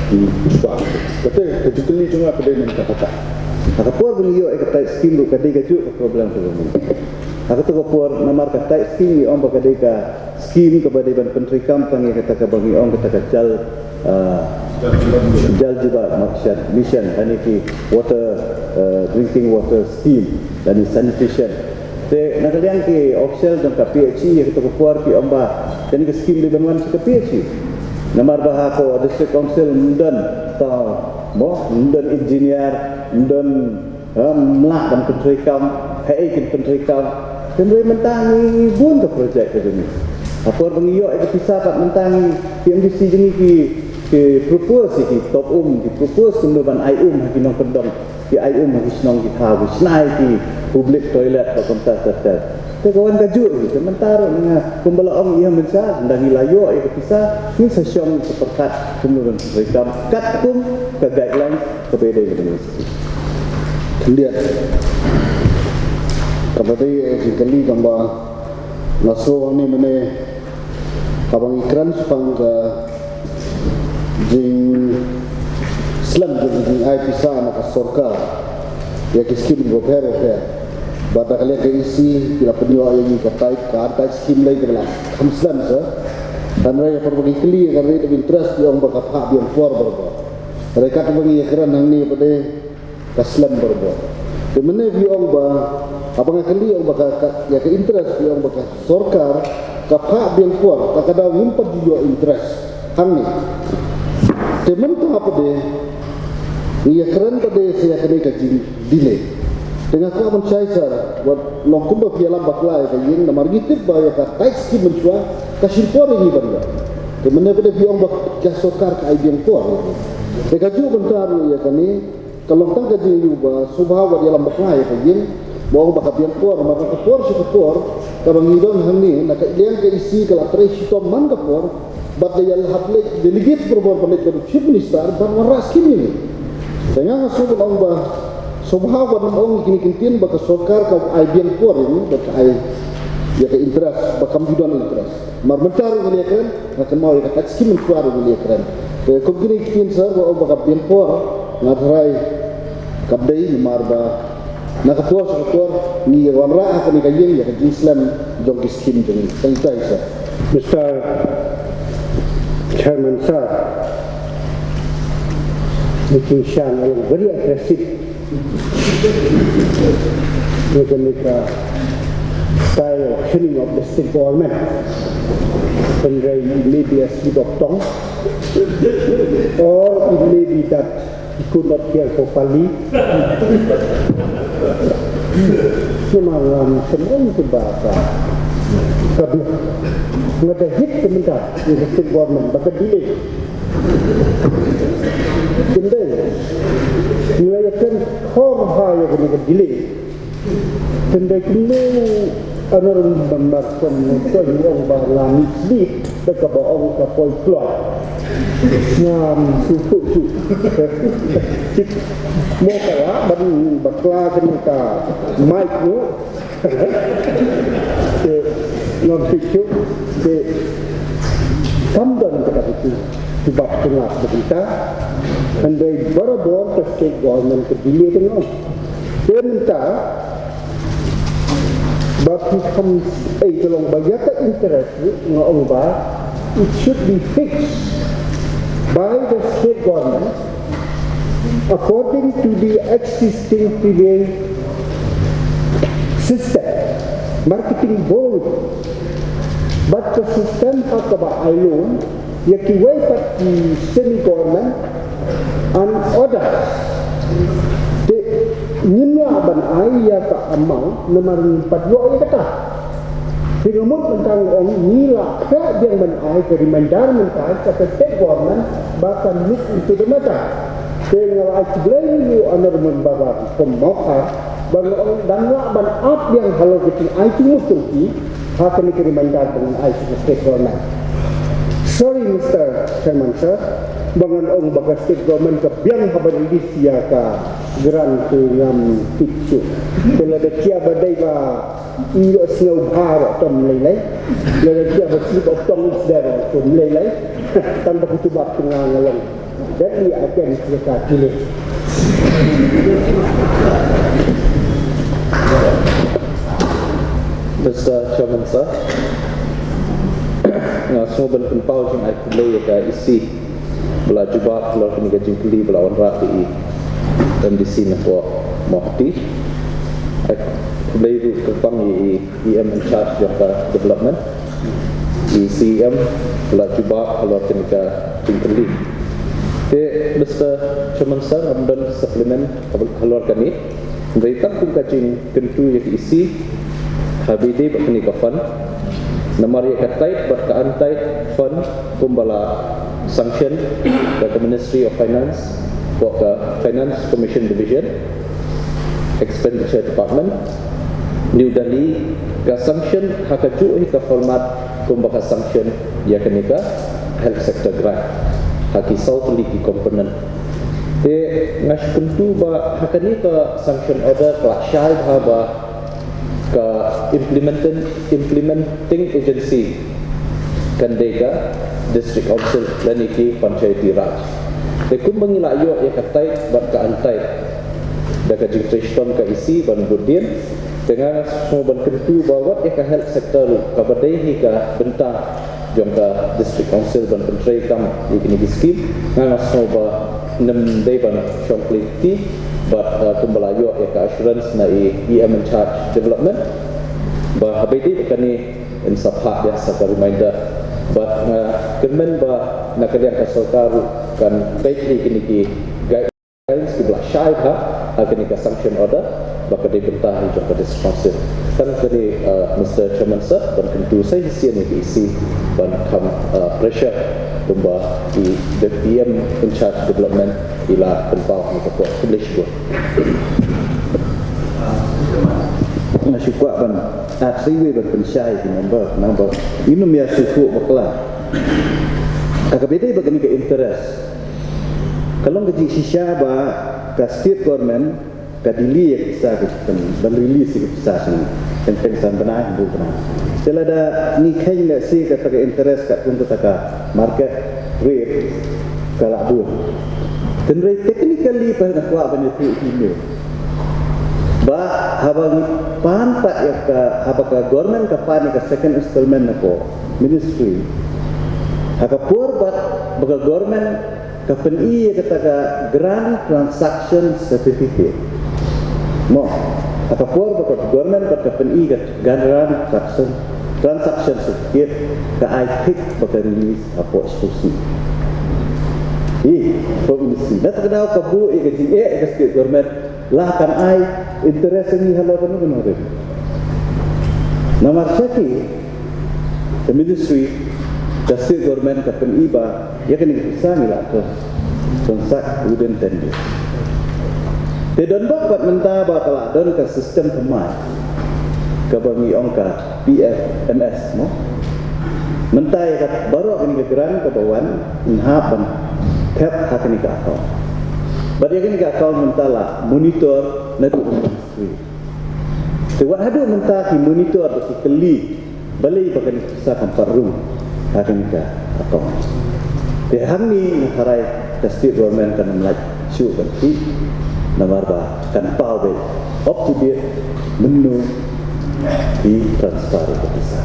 ki jubab. Kata ka jingkylli jong nga ka dei na kata kata. Ha ka por ba ngi ïoh ïa ka tight scheme ruh ka dei kajuh ka problem ka jong ngi. Ha kata ka por namar ka tight scheme ngi ong ba ka dei ka scheme kaba dei ban pyntreikam tang ïa kata kaba ngi ong kata ka jal, ah, Jal Jeevan Mission, Mission, lane ki water, ah, drinking water scheme, lane sanitation. Te na ka liang ki official jong ka P H E ïa kata ka por ki ong ba kane ka scheme dei ban wan sha ka P H E. Namar ba ha ka district council ym don tang, mo, ym don engineer, ym don Ym lah ban pyntreikam, haei kin pyntreikam. Tynrai mynta ngi bun ka project ka jong ngi. Ha por ba ngi ïoh ïa ka pisa pat mynta ngi, ki M D C jong ngi ki, ki propose ïa ki top um, ki propose kumno ban ai um ha ki nongkyndong, ki ai um ha ki shnong ki thaw, ki shna ïa ki public toilet bad kumta ter ter. Te ka wan kajuh hi, te mynta ruh nga kumba la ong ïa mynta, ynda ngi la ïoh ïa ka pisa, ngin sa shong sa pyrkhat kumno ban pyntreikam katkum ka guidelines kaba ïadei bad ka university. Khyndiat, kaba dei ka jingkylli kaba nga sngew hangne mynne, haba ngi kren shaphang ka jingslem jong ka jingai pisa na ka sorkar ïa ki skim bapher bapher. Bad na ka liang ka E C ki la pynïoh ïa ngi ka tight, ka untight scheme lei kaba la kham slem shuh. Hynrei ha por ba ngi kylli ïa ka rate of interest ki ong ba ka phah biang por barabor. Hynrei katba ngi ïakren hangne pat de ka slem barabor. Te mynne phi ong ba, haba nga kylli ong ba ka, ka, ïa ka interest phi ong ba ka sorkar ka phah biang por, ta ka daw ngim pat ju ïoh interest hangne. Te mynta pat de ngi ïakren pat de sa ïa kane ka jing delay. Te nga kwah ban shai sir, wat long kumba phi ïalam bakla ïa ka ïing, namar ngi tip ba ïa ka tight scheme mynshuwa ka shim por ïa ngi ban ïoh. Te mynne pat de phi ong ba ka sorkar ka ai biang por. Te kajuh mynta ruh ïa kane ka long tang ka jingïohi ba sngewbha wat ïalam bakla ïa ka ïing, ba ong ba ka biang por, namar na ka por sha ka por kaba ngi don hangne, na ka liang ka E C ka la trei shitom man ka por, bad la ïa hap leit delegate barabor ban leit bad u Chief Minister ban wanrah scheme ïa ngi. Te nga nga sngew ban ong ba sngewbha wat nym ong ïa kine ki ktien ba ka sorkar ka ai biang por ïa ngi, bad ka ai ïa ka interest, ba kam ju don interest. Namar mynta ruh ngi la ïakren, nga kynmaw ïa ka tight scheme mynshuwa ruh ngi la ïakren. Te kum kine ki ktien sir ba ong ba ka biang por, nga tharai kam dei, namar ba na ka por sha ka por ngi ïa wanrah ha kane ka ïing ïa ka jingslem jong ki scheme jong ngi. Tang ita hi sir. Mister Chairman sir, ngi kynsha nga long very aggressive. Ngi ka, ngi ka style of tuning of the state government. Hynrei it may be a slip of tongue, or it may be that he could not care for Pali. Namar ngam sngewthuh ba ka, ka, nga da hit ka mynta in the state government ba ka delay. Tynrai ngi la ïakren khor ha ïa kane ka delay. Tynrai kumno Honorable Member from Nongstoiñ u ong ba la mislead da kaba ong ka poi kloi. Ngam sngewthuh shuh. Mo ka lah ban bakla kane ka mic mo. Te ngam sngewthuh shuh. Te kam don kata ka jubab jngai ba kita. Hynrei barabor ka state government ka delay ka nong. Te mynta ba phi kham, eh, ka long ba ïa ka interest ruh nga ong ba it should be fixed by the state government according to the existing prevailing system, marketing board, bad ka system ha kaba ai loan ïa kiwei pat ki semi government and others. Te ngim lah ban ai ïa ka amount namar ngim pat ïoh ïa kata. Te nga mut mynta nga ong ngi lah khlem biang ban ai ka reminder mynta sha ka state government ba kan look into the matter. Te nga la ai khublei ïa u Honorable Member from Mawkhar ba nga ong dang lah ban ap biang halor ka jingai jingmut jong ki ha kane ka reminder ba ngan ai sha ka state government. Sorry Mister Chairman sir, ba ngan ong ba ka state government ka biang haba release ïa ka grant, te ngam tip shuh. Te lada jia ba dei ba ïoh sngewbha ruh to ym lei lei. Lada jia ba slip of tongue is there ruh to ym lei lei. Tang ba ka jubab jong nga nga long. That we again sila ka delay. Mister Chairman sir, nga sngew ban pynpaw jingai khublei ïa ka E C ba la jubab halor kane ka jingkylli ba la wanrah da i M D C na ka Mawhati. Ai khublei ruh kyrpang ïa i E M in charge jong ka development, i C E M ba la jubab halor kane ka jingkylli. Te Mister Chairman sir, ngam don supplement halor kane. Hynrei tang kum ka jingkyntu ïa ka E C ha ba ïadei bad kane ka fund. Namar ïa ka tied bad ka untied fund kumba la sanction da ka Ministry of Finance, ka Finance Commission Division, Expenditure Department, New Delhi, ka sanction ha kajuh hi ka format kumba ka sanction ïa kane ka health sector grant ha ki saw tylli ki component. Te nga shu kyntu ba ha kane ka sanction order ka la shai bha ba ka implementing, implementing agency kan dei ka District Council lane ki Panchayati Raj. Te kumba ngi la ïoh ïa ka tied bad ka untied da ka jingtrei shitom ka E C ban bud dien, te nga sngew ban kyntu ba wat ïa ka health sector ruh kaba dei hi ka bynta jong ka District Council ban pyntrei kam ïa kine ki skim, nga nga sngew ba nym dei ban shong khlei kti, bad, uh, kumba la ïoh ïa ka assurance na i E M in charge development ba ha ba ïadei bad kane yn sa phah biang sa ka reminder. Bad nga kyrmen ba na ka liang ka sorkar ruh kan peit ïa kine ki guidelines kiba la shai bha ha kane ka sanction order ba ka dei bynta hi jong ka District Council. Tang kane, uh, Mister Chairman sir, ban kyntu sa shisien ïa ka E C ban kham, uh, pressure kumba i E M in charge development i la pynpaw ha kane ka por. Khublei shibun. Nga shu kwah ban, ah, sa iwei ban pynshai ki member, namar ngin ym ïa shu shu bakla. Ka kaba ïadei bad kane ka interest, ka long ka jingshisha ba ka state government ka delay ïa ka pisa ka jingpyn, ban release ïa ka pisa sha ngi. Teng teng san bnai, hynriew bnai. Te lada ngi kheiñ lehse kata ka interest katkum kata ka market rate ka la bun. Hynrei technically pat nga kwah ban ïathuh ïa phi ba haba ngi pan pat ïa ka, haba ka government ka pan ïa ka second installment na ka ministry, ha ka por pat ba ka government ka pyni ïa kata ka grant transaction certificate. Mo, ha ka por ba ka government pat ka pyni ka grant transaction, transaction certificate, ka ai tick ba ka release hapoh S T C. Ih, hapoh ministry. Na kata ka daw ka buh ïa ka jingeh ïa ka state government, la kan ai interest ïa ngi halor kano kano ruh. Namar sha ki, ka ministry, ka state government ka pyni ba ïa kane ka pisa ngi la trans-, transact within ten days. Te don bok pat mynta ba ka la don ka system thymmai. kaba ngi ong ka P F M S mo. Mynta ïa ka baroh kane ka grant kaba wan, ngi hap ban thep ha kane ka account. Bad ïa kane ka account mynta la monitor naduh Ministry. Te wat haduh mynta ki monitor bad ki kylli balei ba kane ka pisa kam pat rung ha kane ka account. Te hangne nga tharai ka state government kan ym lah shuh ban thied namar ba kan paw beit up to date mynno ki transfer ïa ka pisa.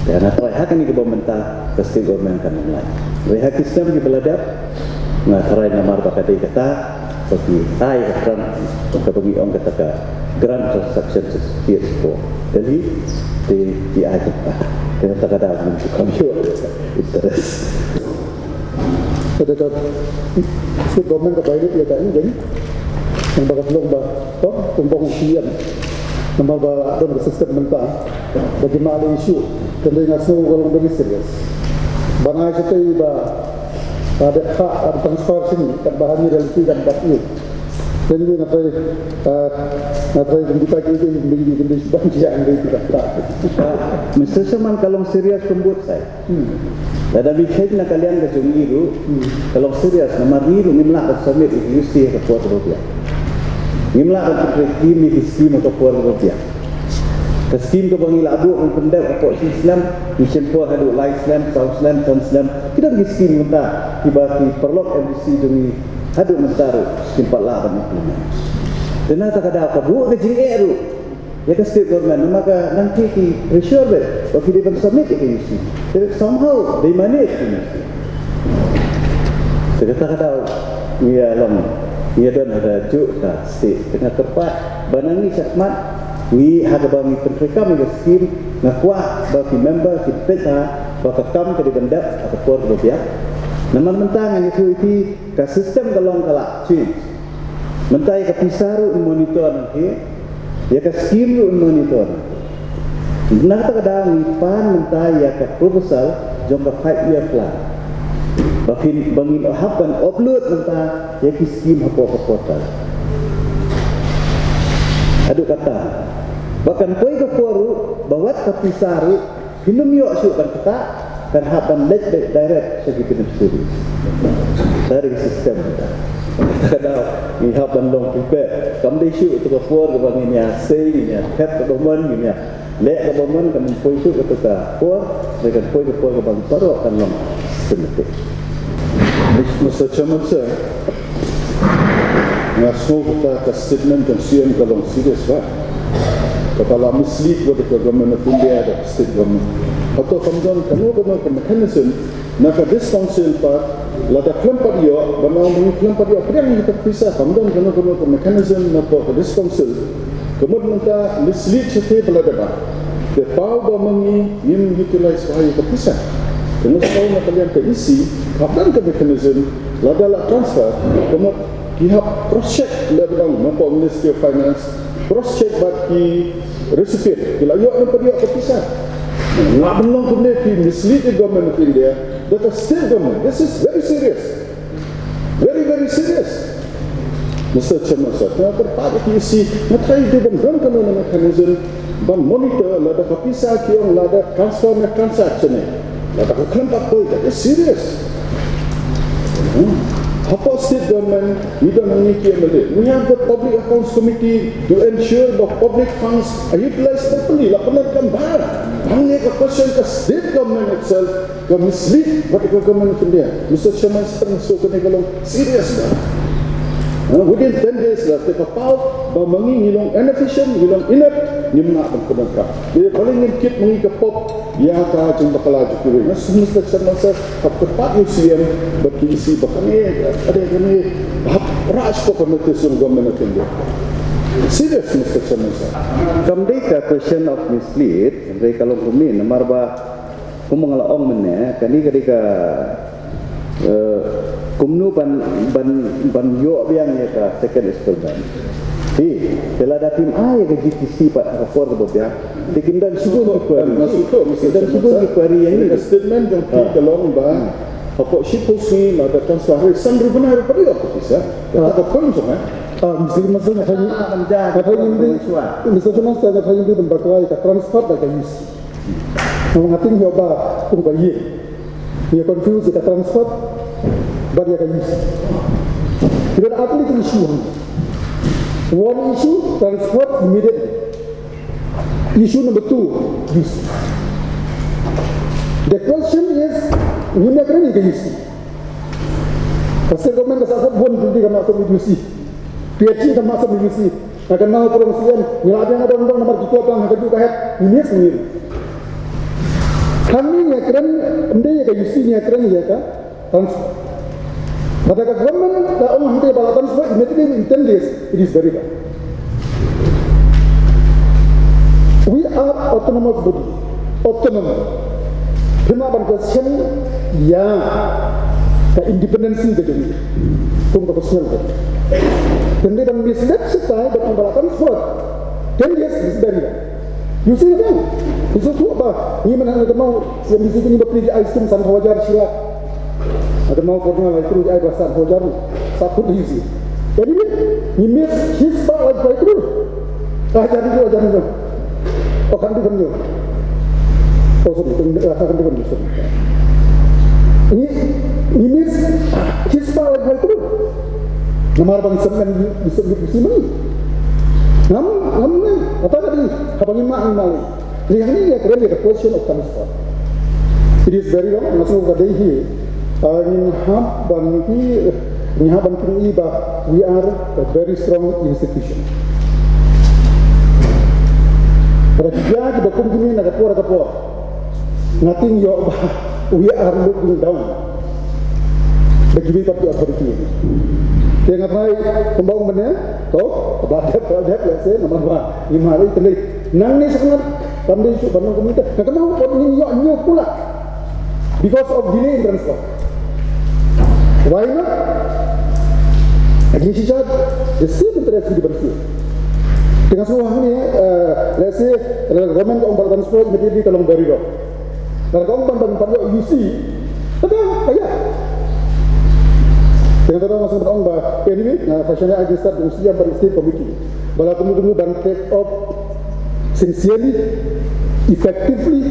Te nga tharai ha kane kaba mynta ka state government kan ym lah. Hynrei ha ki snem kiba la dep nga tharai namar ba ka dei kata ba ki ai ka grant, kaba ngi ong kata ka grant transaction certificate ko Delhi, te ki ai kata. Te kata ka daw ngi kam ïoh interest. Kata ka state government ka violate ïa ka, ïa ka, ïa ka ba ka long ba, to, pynbong C M. Namar ba don ka system mynta ba ki mah la issue. Kane nga sngew ka long very serious. Ba nga ai shatei ba, ba dep ha, ba transfer sini, kat ba hani da lynti kan bat ïa. Kane nga try, ah, nga try kynta ki, ki, ki, ki, ki, ban ïa, ki, ki, ki, ki, Mister Sherman, ka long serious ka mut sai. Hmm. Lada phi kheit na ka liang ka jong ngi ruh, hmm, ka long serious namar ngi ruh ngim lah ban submit ïa ki U C ha ka por kaba biang. Ngim lah ban pyntrei ïa ki scheme ha ka por kaba biang. Ka scheme kaba ngi la buh ban pyndep hapoh shi snem, ngi shim por haduh lai snem, saw snem, san snem. Ki don ki scheme mynta kiba ki paralok M D C jong ngi haduh mynta ruh kim pat lah ban implement. Te na kata ka daw ka buh ka jingeh ruh ïa ka state government, namar ka nang ki, ki pressure beit ba ki dei ban submit ïa ka U C. Te somehow dei manage ki U C. Te kata ka daw ngi ïa long, ngi ïa don ha kajuh ka state. Te nga kyrpad ba na ngi shakhmat ngi ha kaba ngi pyntreikam ïa ka scheme, nga kwah ba ki member ki peit ha ba ka kam ka dei ban dep ha ka por kaba biang. Namar mynta ngan ïathuh ïa phi, ka system ka long ka la change. Mynta ïa ka pisa ruh yn monitor nangta, ïa ka scheme ruh yn monitor. Na kata ka daw ngi pan mynta ïa ka proposal jong ka five year plan. Ba phin, ba ngin hap ban upload mynta ïa ki scheme hapoh ka portal. Haduh katta ba kan poi ka por ruh ba wat ka pisa ruh phin ym ïoh shuh ban ktah, kan hap ban leit direct sha ki beneficiary. Direct system. Ka daw ngi hap ban long prepare. Kam dei shuh ïa ka por kaba ngin ïa sei, ngin ïa thep kaba mon, ngin ïa leh kaba mon, kam poi shuh ïa ka por, hynrei kan poi ka por kaba baroh kan long systematic. Mister Chairman, sir, nga sngew kata ka statement jong C M ka long serious bha. Kata la mislead wat ka Government of India da ka state government. Hato kam don kano kano ka mechanism na ka District Council pat, lada khlem pat ïoh, ban ong ba ngi khlem pat ïoh pdiang ïa ka pisa, kam don kano kano ka mechanism na ka District Council. Ka mut mynta mislead shatei ba la dep, te paw ba ma ngi ngim utilize bha ïa ka pisa. Te nga sngew na ka liang ka E C hap don ka mechanism, lada la transfer, ka mut ki hap cross check, lada dang na ka Ministry of Finance, cross check bad ki recipient, ki la ïoh ne pat ïoh ka pisa. Nga ban long kumne, phi mislead the Government of India, that the state government. This is very serious. Very, very serious. Mister Chairman, sir, nga kyrpad ïa ki E C, nga try dei ban don kano kano mechanism ban monitor lada ka pisa ki ong lada transfer ne transaction ne, lada ka khlem pat poi, that is serious. Hmm. Hapoh state government, ngi don hangne ki M L A. We have the Public Accounts Committee to ensure the public funds are utilized properly. La pyndonkam bha. Hangne ka question ka state government itself ka mislead wat ka Government of India. Mister Chairman, sir, nga sngew kane ka long serious bha. Ha, within ten days la te ka paw ba ma ngi ngi long inefficient, ngi long inept, ngim lah ban pyndonkam. Te balei ngin kit ma ngi ka pop ïa ka jingbakla jong kiwei. Nga sngew, Mister Chairman, sir, hap kyrpad ïa u C M bad ki E C ba kane, ade kane, hap rah shuh ka notice jong Government of India. Serious, Mister Chairman, sir. Kam dei ka question of mislead, hynrei ka long kumne, namar ba kumba nga la ong mynne, kane ka dei ka, eh, kumno ban, ban, ban ïoh biang ïa ka second installment. Te, te lada phim ai ïa ka G T C pat ha ka por kaba biang, te kin don shibun ki query. Nga sngewthuh, Mister Chairman, sir. Kin don shibun ki query ïa ngi. Ka statement jong phi ka long ba Hapoh shiphew sngi la da transfer ha san ruh bnai ruh pat ïoh officer. Kata ka point jong nga. Ah, Mister Minister, nga tharai, nga tharai ngim dei, Mister Minister, nga tharai ngim dei ban bakla ïa ka transfer bad ka U C. Nga tharai ïoh ba kum ka ïing. Ïa confuse ïa ka transfer bad ïa ka U C. Ki don ar tylli ki issue hangne. One issue, transfer immediately. Issue number two, U C. The question is, ngim ïakren ïa ka U C. Ka state government ka sahkut bun jong ki kam lah submit U C. P H E kam lah submit U C. Nga kynmaw, Prong C M, ngi la biang dong dong namar ki kwah pang ha kajuh ka hep, ngi miss ngi. Hangne ngi ïakren, ym dei ïa ka U C ngi ïakren, ïa ka transfer. Lada ka government ka ong hangtei ba la transfer immediately in ten days, it is very bad. We are autonomous body, autonomous. Phim lah ban question ïa ka independence ka jong ngi kum ka professional body. Hynrei ban misled shatai ban ong ba la transfer ten days is very bad. You see, kan? Itu tu ba ngi mynta nga kynmaw, C M D C ngi ba pynïaid ice cream sanphew hajar shi lak. Nga kynmaw por nga la ïaid ruh, ai ba sanphew hajar ruh. Sa kut hi shi. Anyway, ngi miss shispah laiphew klur. Ah, hajar hynñiew, hajar hynñiew. Oh, khatduh hynñiew. Oh, sorry, khatduh hynñiew, sorry. Ngi, ngi miss shispah laiphew klur. Namar ba ngi submit, ngi submit, ngi submit. Ngam, ngam ne, kata ka dei, haba ngi mad, ngi mad. Ri hangne ïakren ïa ka question of transfer. It is very wrong, nga sngew ka dei hi, uh, ngin hap ban i, ngin hap ban pyni ba we are a very strong institution. Haba ki jia kiba kum kine na ka por ka por, nga tharai ïoh ba we are looking down. Ba kiwei pat ki authority. Te nga tharai kumba ong mynne, to, ba dep, ba dep, let's say, namar ba ngi mad ïa ka dei. Nangne sha khmat, kam dei shuh ban long kumne te. Nga kynmaw pat ngin ïoh hynñiew phew lak because of delay in transfer. Why not? Again, shisha, the same interest ki dei ban siew. Te nga sngew hangne, eh, let's say, lada ka government ka ong ba transfer immediately, ka long very wrong. Lada ka ong ban, ban, ban ïoh U C, kata ka ïa. Te nga sngew ban ong ba, anyway, nga, ka shaniah ïa ki stad jong U C bad state committee ba la kumno kumno ban take up sincerely, effectively.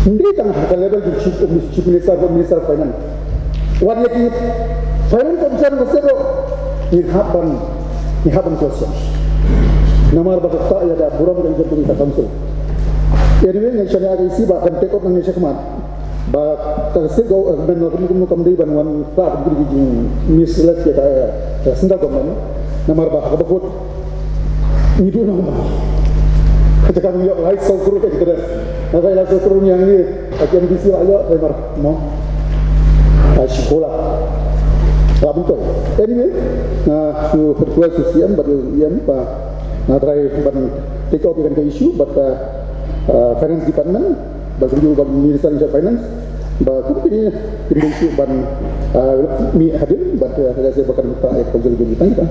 Ym dei tang ha ka level jong Chief, Chief Minister, Minister of Finance. Wat ïa ki finance officer ka state ruh ngi hap ban, ngi hap ban question. Namar ba kata ïa ka burom ka jong ka council. Anyway, nga shaniah ïa ka E C ba kan take up nangne sha khmat. Ba ka state government, kumno kumno kam dei ban wan, ka kam dei ki jingmisled ïa ka, eh, central government. Namar ba haba kut ngi duh noh. Ka jaka ngi ïoh lai saw klur ka interest. Nga tharai lai saw klur ngi hangne, ka M D C la ïoh, tharai mar mo. Ka shiphew lak. La bun to. Anyway, nga shu request to C M bad E M ba nga try ban take up ïa kane ka issue bad ka, uh, finance department. Ba kumjuh ka Minister of Finance ba kum kine kin dei shuh ban, ah, mih hadien bad, ah, ka jaka ba kan ta ïa ka council jong kita.